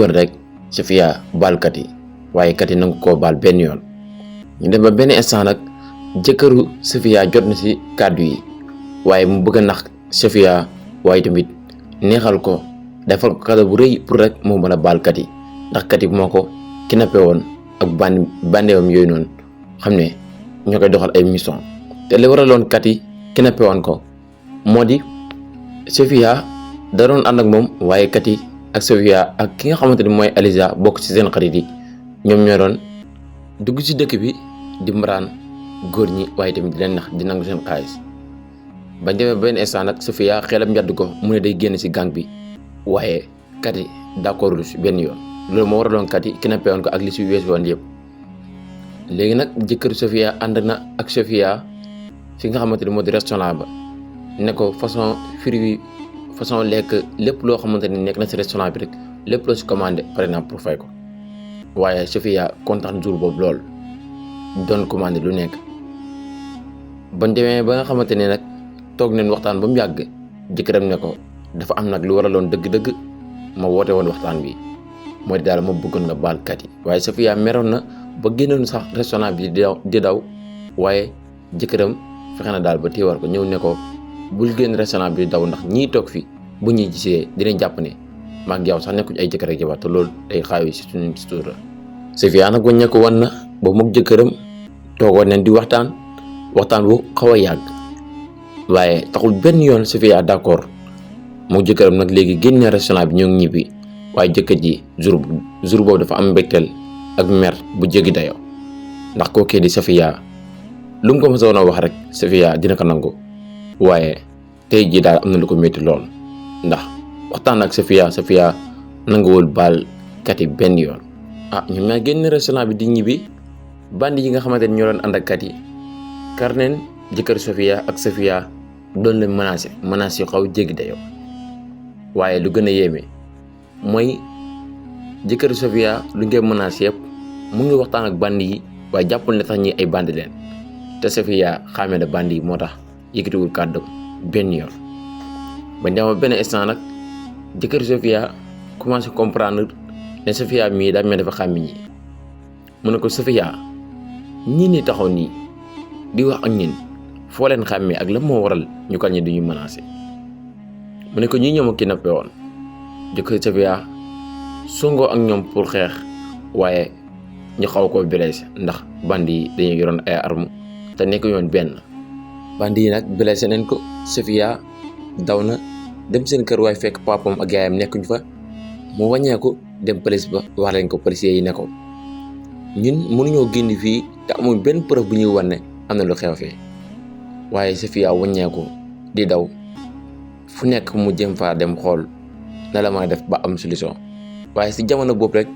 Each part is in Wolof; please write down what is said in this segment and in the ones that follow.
wër rek Sofia baal Kati waaye Kati nangu koo baal benn yoon. ñu dem ba benn instant nag jëkkëru Sofia jot na ci kàddu yi waaye mu bëgg a nax Sofia waaye tamit neexal ko defal ko cadeau bu rëy pour rek moo mën a baal Kati ndax Kati moo ko kidnappé woon ak bandeewam yooyu noonu xam ne ñoo koy doxal ay mission te li waraloon Kati kidnappé woon ko moo di Sofia da doon ànd ak moom waaye Kati ak Sofia ak ki nga xamante ni mooy Aliza bokk ci seen xarit yi ñoom ñoo doon dugg ci dëkk bi di mbaraan góor ñi waaye tamit di leen nax di nangu seen xaalis bañ demee benn instant nag Sofia xelam njàdd ko mu ne day génn ci gang bi waaye Kati d'accordul ci benn yoon loolu moo waraloon Kati kidnappé woon ko ak li ci weesu woon yëpp. léegi nag jëkkër Sofia ànd na ak Sofia fi nga xamante ni moo di restaurant ba ne ko façon fruit façon lekk lépp loo xamante ni nekk na ci restaurant bi rek lépp loo ci commandé par exemple pour fay ko waaye Sofia kontaan jour boobu lool doon commandé lu nekk. bañ demee ba nga xamante ne nag toog nañ waxtaan ba mu yàgg jëkkëram ne ko dafa am nag lu waraloon dëgg-dëgg ma woote woon waxtaan bi moo di daal ma bëggoon nga baal Kati waaye Sofia meroon na ba génnoon sax restaurant bi di daw waaye jëkkëram fexe na daal ba téewar ko ñëw ne ko bul génn restaurant bi di daw ndax ñii toog fi bu ñuy gisee dinañ jàpp ne maag yow sax nekkuñ ay jëkkër ak jabar te loolu day xaawi si suñu sutura. Sofia nag waññeeku woon na ba moog jëkkëram toogoon nañ di waxtaan bu xaw a yàgg waaye taxul benn yoon Sofia d'accord moog jëkkëram nag léegi génne restaurant bi ñoo ngi ñibbi waaye jëkkër ji jour boobu dafa am mbégteel ak mer bu jéggi dayoo ndax kookee di Sofia lu mu ko mësoon a wax rek Sofia dina ko nangu waaye tey jii daal am na lu ko métti lool ndax waxtaan ak Sofia nanguwul baal Kati benn yoon. ñoom ñaa génn restaurant bi di ñibbi bandi yi nga xamante ni ñoo doon ànd ak Kati kar neen jëkkër Sofia ak Sofia doon leen menace yu xaw jéggi dayoo waaye lu gën a yéeme mooy jëkkër Sofia lu ngeen menace yëpp mu ngi waxtaan ak bandi yi waaye jàppul ne tax ñi ay bandi leen te Sofia xaamee na bandi yi moo tax yëkkatiwul kàddu benn yoon. ba dem benn instant nag jëkkër Sofia commencé comprendre ne Sofia mii daa mel dafa xàmmi ñi mu ne ko Sofia ñii ni taxaw nii di wax ak ñin foo leen xàmmee ak la moo waral ñu kal ñi duñu menacé mu ne ko ñii ñoom a kidnappé woon. jëkkër Sofia songoo ak ñoom pour xeex waaye ñu xaw ko blessé ndax bandi yi dañuy yoroon ay arme te nekk yoon benn. bandi yi nag blessé nañ ko Sofia daw na dem seen kër waaye fekk papam ak yaayam nekkuñ fa mu wàññeeku dem police ba wax leen ko policiers yi ne ko ñun mënuñoo génn fii te amul benn preuve bu ñuy wan ne am na lu xew fee waaye Sofia wàññeeku di daw fu nekk mu jëm faa dem xool na la mën a def ba am solution waaye si jamono boobu rek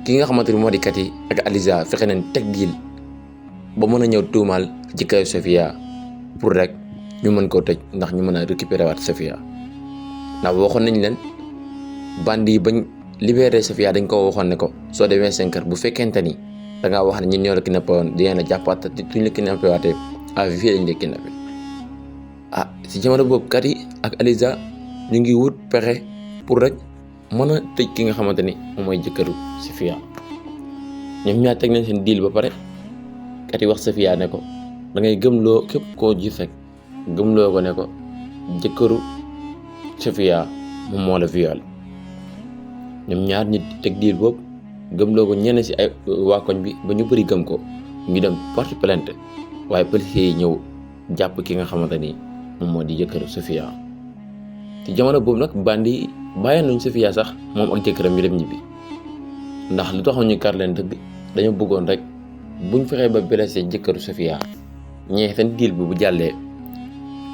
ki nga xamante ni moo di Kati ak Aliza fexe nañ teg diil ba mën a ñëw tuumaal ci kaw Sofia pour rek ñu mën koo tëj ndax ñu mën a récupérer waat Sofia ndax waxoon nañ leen bandi yi bañ libéré Sofia dañ ko waxoon ne ko soo demee seen kër bu fekkente ni da ngaa wax ne ñun ñoo la kidnappé woon dinañ la jàppaat te duñ la kidnappé waatee à vie lañ la kidnappé. si jamono boobu Kati ak Aliza ñu ngi wut pexe pour rek mën a tëj ki nga xamante ni moom mooy jëkkëru Sofia ñoom ñaar teg nañ seen deal ba pare Kati wax Sofia ne ko da ngay gëmloo képp koo gis rek gëmloo ko ne ko jëkkëru Sofia moom moo la viol. ñoom ñaar nit teg deal boobu gëmloo ko ñenn ci ay waa koñ bi ba ñu bëri gëm ko ñu dem porte plainte waaye policiers yi ñëw jàpp ki nga xamante ni moom moo di jëkkëru Sofia. ci jamono boobu nag bandi bàyyi nañ Sofia sax moom ak jëkkëram ñu dem ñibbi ndax lu taxoon ñu kar leen dëgg dañoo bëggoon rek buñ fexee ba blessé jëkkëru Sofia ñee seen deal bi bu jàllee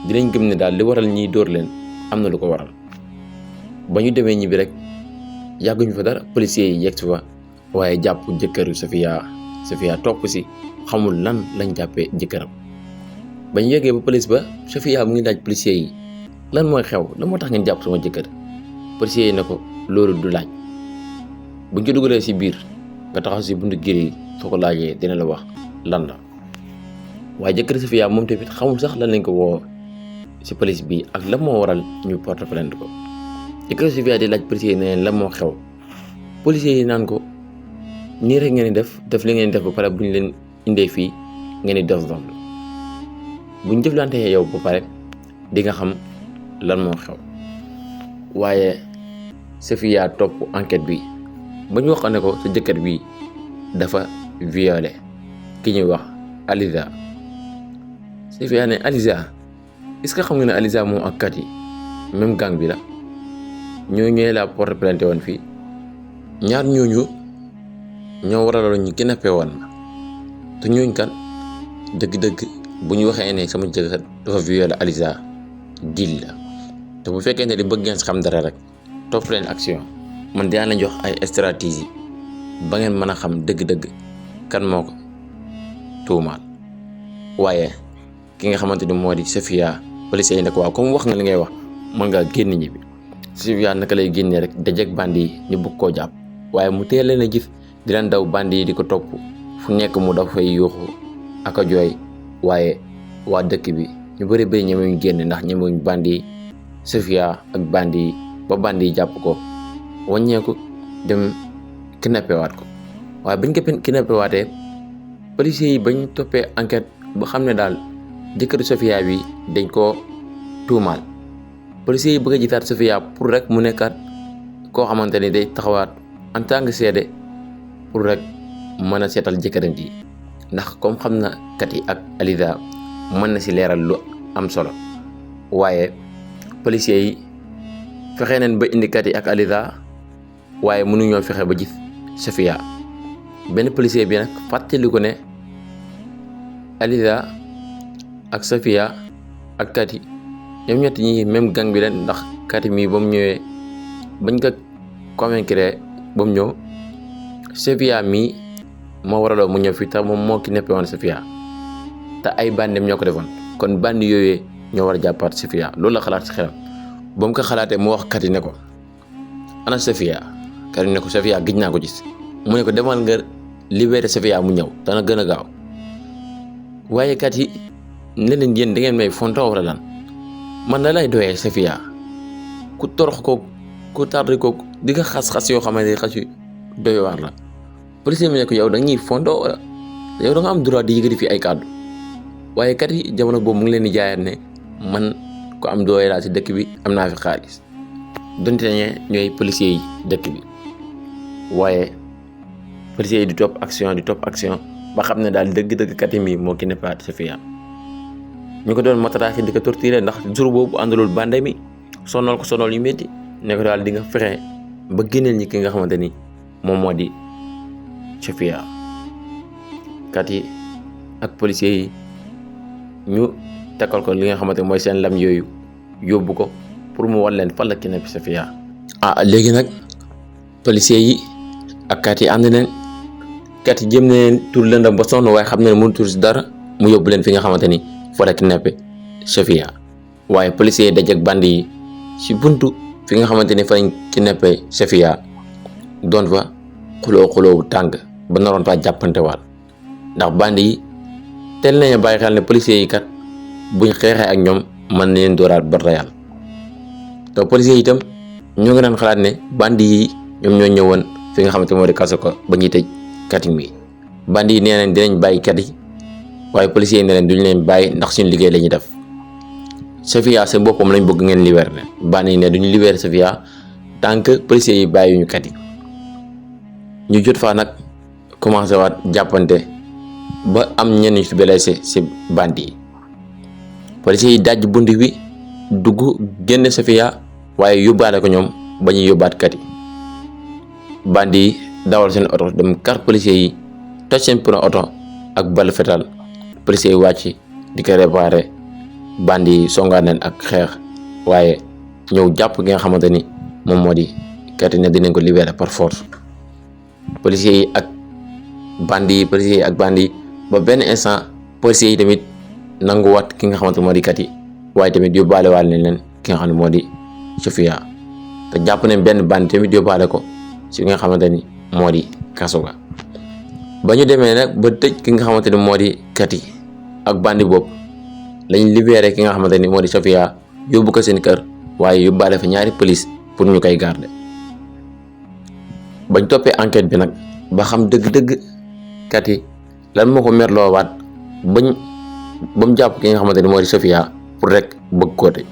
dinañ gëm ne daal li waral ñiy dóor leen am na lu ko waral. ba ñu demee ñibbi rek yàgguñu fa dara policiers yi yegg si fa waaye jàpp jëkkëru Sofia topp si xamul lan lañ jàppee jëkkëram. ba ñu yeggee ba police ba Sofia mu ngi laaj policiers yi lan mooy xew lan moo tax ngeen jàpp sama jëkkër policiers yi ne ko loolu du laaj buñ ko dugalee si biir nga taxaw si buntu gir yi soo ko laajee dina la wax lan la. waaye jëkkër Sofia moom tamit xamul sax lan lañ ko woo si police bi ak lan moo waral ñu porte plainte ko. jëkkër Sofia di laaj policiers yi ne leen lan moo xew policiers yi naan ko nii rek ngeen di def li ngeen di def ba pare bu ñu leen indee fii ngeen di dof dof bu ñu jëflantee yow ba pare di nga xam lan moo xew. waaye Safia topp enquête bi ba ñu wax ne ko sa jëkkër bi dafa violé ki ñuy wax Aliza. Safia ne Aliza est-ce que xam nga ne Aliza moom ak kat yi même gang bi la ñoo ñëwee la porte plainte woon fii ñaar ñooñu ñoo waraloon ñu kidnappé woon ma te ñooñu kan dëgg-dëgg bu ñu waxee ne sama jëkkër dafa violé Aliza dil la te bu fekkee ne di bëgg ngeen xam dara rek topp leen action man dinaa la jox ay stratégie ba ngeen mën a xam dëgg-dëgg kan moo ko tuumaal. waaye ki nga xamante ni moo di Safia police yi ne ko waaw comme wax nga li ngay wax mën ngaa génn ñi bi. Safia naka lay génnee rek dajeeg bandi yi ñu bëgg koo jàpp waaye mu teel leen a gis di leen daw bandi yi di ko topp fu nekk mu dafa fay yuuxu ak a jooy. waaye waa dëkk bi ñu bëri bëri ñemewuñ génn ndax ñemewuñ bandi yi. Safia ak bandi yi ba bandi yi jàpp ko wàññeeku dem kidnappé waat ko waaye bañ ko kidnappé waatee policiers yi bañ toppee enquête ba xam ne daal jëkkëru Safia bi dañ koo tuumaal. policiers yi bëgg a jiitaat Safia pour rek mu nekkaat koo xamante ni day taxawaat en tant que seede pour rek mën a seetal jëkkëram ji ndax comme xam na kat yi ak Aliza mën na si leeral lu am solo. waaye policiers yi fexe nañ ba indi kat yi ak Aliza waaye mënuñoo fexe ba gis Safia. benn policier bi nag fàttali ko ne Aliza ak Safia ak kat yi ñoom ñett ñi même gang bi leen ndax kat yi mii ba mu ñëwee bañ ko convaincre ba mu ñëw Safia mii moo waraloo mu ñëw fii tax moom moo kidnappé woon Safia te ay bandem ñoo ko defoon kon bandi yooyee ñoo war a jàppaat Safia loolu la xalaat si xelam. ba mu ko xalaatee mu wax kat yi ne ko ana Safia kat yi ne ko Safia gëj naa ko gis mu ne ko demal nga libéré Safia mu ñëw dana gën a gaaw. waaye kat yi ne leen yéen da ngeen may fonto wala lan man la lay doyee Safia ku torox ko ku tardé ko di nga xas-xas yoo xamante ne xas yu doy waar la. policier mi ne ko yow da ñuy fonto wala yow da nga am droit di yëgati fi ay kàddu. waaye kat yi jamono boobu mu ngi leen di jaayaat ne man ko am doole laa si dëkk bi am naa fi xaalis donte ne ñooy policiers yi dëkk bi. waaye policiers yi di topp action ba xam ne daal dëgg-dëgg kat yi mii moo kidnappé Safia. ñu ko doon matraqué di ko torturé ndax jour boobu àndalul bande mi sonal ko sonal yu métti ne ko daal di nga fexe ba génneel ñi ki nga xamante ni moom moo di Safia. kat yi ak policiers yi ñu takkal ko li nga xamante mooy seen lam yooyu yóbbu ko pour mu wan leen fan la kidnappé Safia. léegi nag policiers yi ak kat yi ànd nañ kat yi jëm na leen tur lëndam ba sonn waaye xam ne mënu tur si dara mu yóbbu leen fi nga xamante ni fa la kidnappé Safia. waaye policiers yi dajeek bandi yi si buntu fi nga xamante ni fa lañ kidnappé Safia doon fa xuloo bu tàng ba naroon faa jàppante waat ndax bandi yi teel nañu bàyyi xel ne policiers yi kat buñ xeexee ak ñoom mën na leen dooraat ba reyal te policiers yi itam ñoo ngi daan xalaat ne bandi yi ñoom ñoo ñëwoon fi nga xamante moo di kaso ko ba ñuy tëj kat yi. bandi yi nee nañ dinañ bàyyi kat yi waaye policiers yi nee nañ duñ leen bàyyi ndax suñu liggéey la ñuy def. Safia seen boppam lañ bëgg ngeen libérer ne bandi yi ne duñu libérer Safia tant que policiers yi bàyyi ñu kat yi. ñu jot faa nag commencé waat jàppante ba am ñenn ñu si blessé si bandi yi. policiers yi daj bunt bi dugg génne Safia waaye yóbbaale ko ñoom ba ñuy yóbbaat kat yi. bandi yi dawal seen oto dem kar policiers yi toj seen pneu oto ak bal fetal policiers yi wàcc di ko réparé. bandi yi songaat leen ak xeex waaye ñëw jàpp gi nga xamante ni moom moo di kat yi ne dinañ ko libérer par force. policiers yi ak bandi yi ba benn instant policiers yi tamit nanguwaat ki nga xamante moo di kat yi waaye tamit yóbbaale waale leen ki nga xam ne moo di Safia te jàpp ne benn bandi tamit yóbbaale ko ci nga xamante ni moo di kaso ga. ba ñu demee nag ba tëj ki nga xamante ni moo di kat yi ak bandi boobu lañ libéré ki nga xamante ni moo di Safia yóbbu ko seen kër waaye yóbbaale fa ñaari police pour ñu koy garder. bañ toppee enquête bi nag ba xam dëgg-dëgg Kati lan moo ko merloowaat ba mu jàpp ki nga xamante ni moo di Sofia pour rek bëgg koo tëj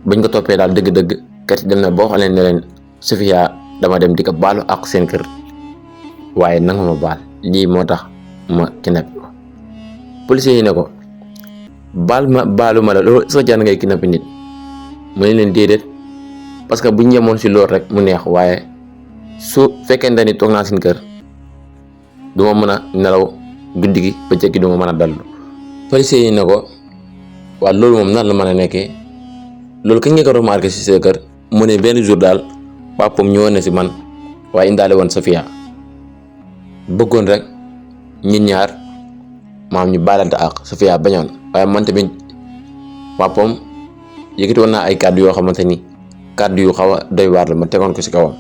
bañ ko toppee daal dëgg-dëgg Kati dem na boo xam ne leen Sofia dama dem di ko baalu ak seen kër waaye nanga ma baal lii moo tax ma kidnappé ko. policiers yi ne ko baalu ma la loolu sax jar ngay kidnappé nit mu ne leen déedéet parce que bu ñu yemoon si loolu rek mu neex waaye su fekkente ni toog naa seen kër du ma mën a nelaw guddi gi bëccëg gi du ma mën a dallu. policiers yi ne ko waaw loolu moom nan la mën a nekkee loolu kañ nga ko remarqué si sa kër mu ne benn jour daal papam ñëwoon na si man waaye indaale woon Sofia bëggoon rek ñun ñaar maam ñu baalante ak Sofia bañoon waaye man tamit papam yëkkati woon naa ay kàddu yoo xamante ni kàddu yu xaw a doy waar la ma tegoon ko si kawam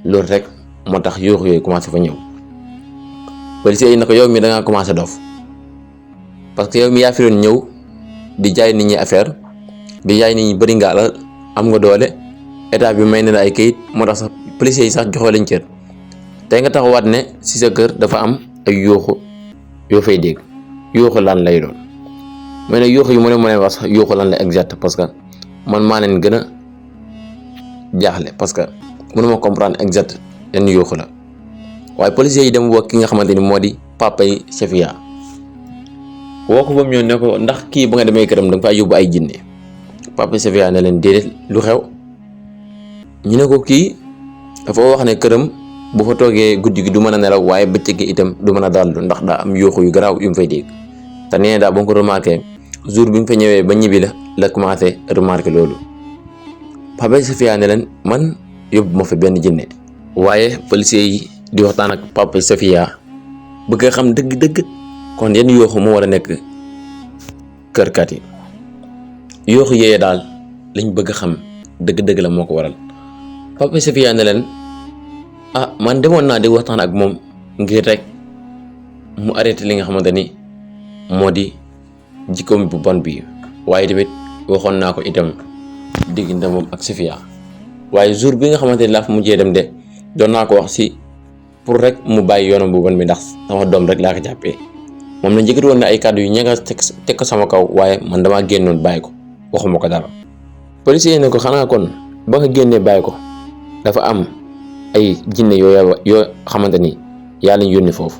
loolu rek moo tax yuux yooyu commencé fa ñëw. policiers yi na ko yow mi da ngaa commencé dof parce que yow mi yaa fi doon ñëw di jaay nit ñi affaire di jaay nit ñi bëri nga alal am nga doole état bi may na la ay kayit moo tax sax policiers yi sax joxoo lañ cër tey nga taxawaat ne si sa kër dafa am ay yuuxu yoo fay dégg yuuxu lan lay doon mooy ne yuuxu yi mu ne wax sax yuuxu lan la exact parce que man maa leen gën a jaaxle parce que mënuma comprendre exact yan yuuxu la waaye policiers yi dem woo ki nga xamante ni moo di papa yi Sofia woo ko ba mu ñëw ne ko ndax kii ba nga demee këram da nga faa yóbbu ay jinne papa yi Sofia ne leen déedéet lu xew ñu ne ko kii dafa wax ne këram bu fa toogee guddi gi du mën a nelaw waaye bëccëg gi itam du mën a dallu ndax daa am yuuxu yu garaaw yu mu fay dégg te nee daa ba nga ko remarqué jour bi mu fa ñëwee ba ñibbi la commencé remarqué loolu papa yi Sofia ne leen man yóbbu ma fa benn jinne waaye policiers yi di waxtaan ak papa Sofia bëgg a xam dëgg-dëgg kon yenn yooxu moo war a nekk kër Kati yooxu yooyee daal lañ bëgg a xam dëgg-dëgg la moo ko waral papa Sofia ne leen man demoon naa di waxtaan ak moom ngir rek mu arrêté li nga xamante ni moo di jikkoom bu bon bi waaye tamit waxoon naa ko itam diggante moom ak Sofia waaye jour bi nga xamante ni laa fa mujjee dem de doon naa ko wax si pour rek mu bàyyi yoonam bu bon bi ndax sama doom rek laa ko jàppee moom la njëkkati woon ne ay kàddu yu ñanga teg ko sama kaw waaye man damaa génnoon bàyyi ko waxuma ko dara. policier yi ne ko xanaa kon ba nga génnee bàyyi ko dafa am ay jinne yoo xamante ni yaa lañ yónni foofu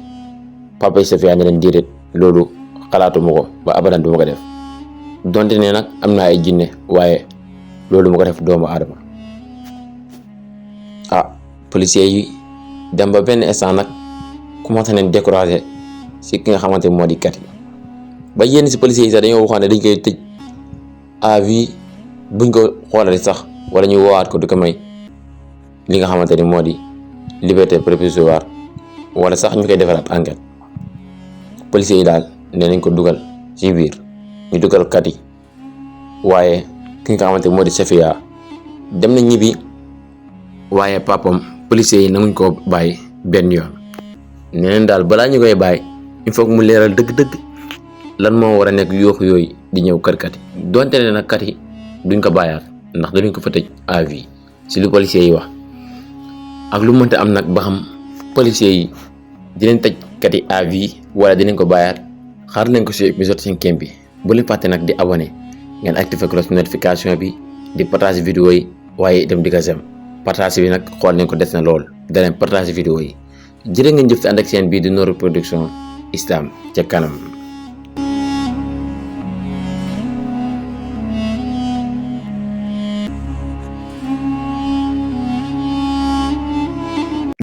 papa Sofia ne leen déedéet loolu xalaatuma ko ba abadan du ma ko def donte ne nag am naa ay jinne waaye loolu ma ko def doomu aadama. policier yi dem ba benn instant nag commencé nañ découragé si ki nga xamante moo di Kati ba yenn si policiers yi sax dañoo waxoon ne dañ koy tëj à vie buñ ko xoolali sax wala ñu woowaat ko du ko may li nga xamante ni moo di liberté provisoire wala sax ñu koy defaraat enquête. policiers yi daal nee nañ ko dugal ci biir ñu dugal Kati waaye ki nga xamante moo di Sofia dem na ñibbi waaye papam policiers yi nanguñ koo bàyyi benn yoon. neneen daal balaa ñu koy bàyyi il faut que mu leeral dëgg-dëgg lan moo war a nekk yooxu yooyu di ñëw kër Kati donte ne nag Kati duñ ko bàyyaat ndax dañu ko fa tëj à vie si lu policiers yi wax ak lu mënta am nag ba xam policiers yi dinañ tëj Kati à vie wala dinañ ko bàyyaat xaar leen ko si épisode 5 bi bu leen fàtte nag di abonné ngeen activé cloche notification bi di partage vidéo yi waaye itam di ko sem partage bi nag xool nañ ko des na lool da leen partage vidéo yi jërë ngeen jëf te ànd ak seen bii di Noor Production Islam ca kanam.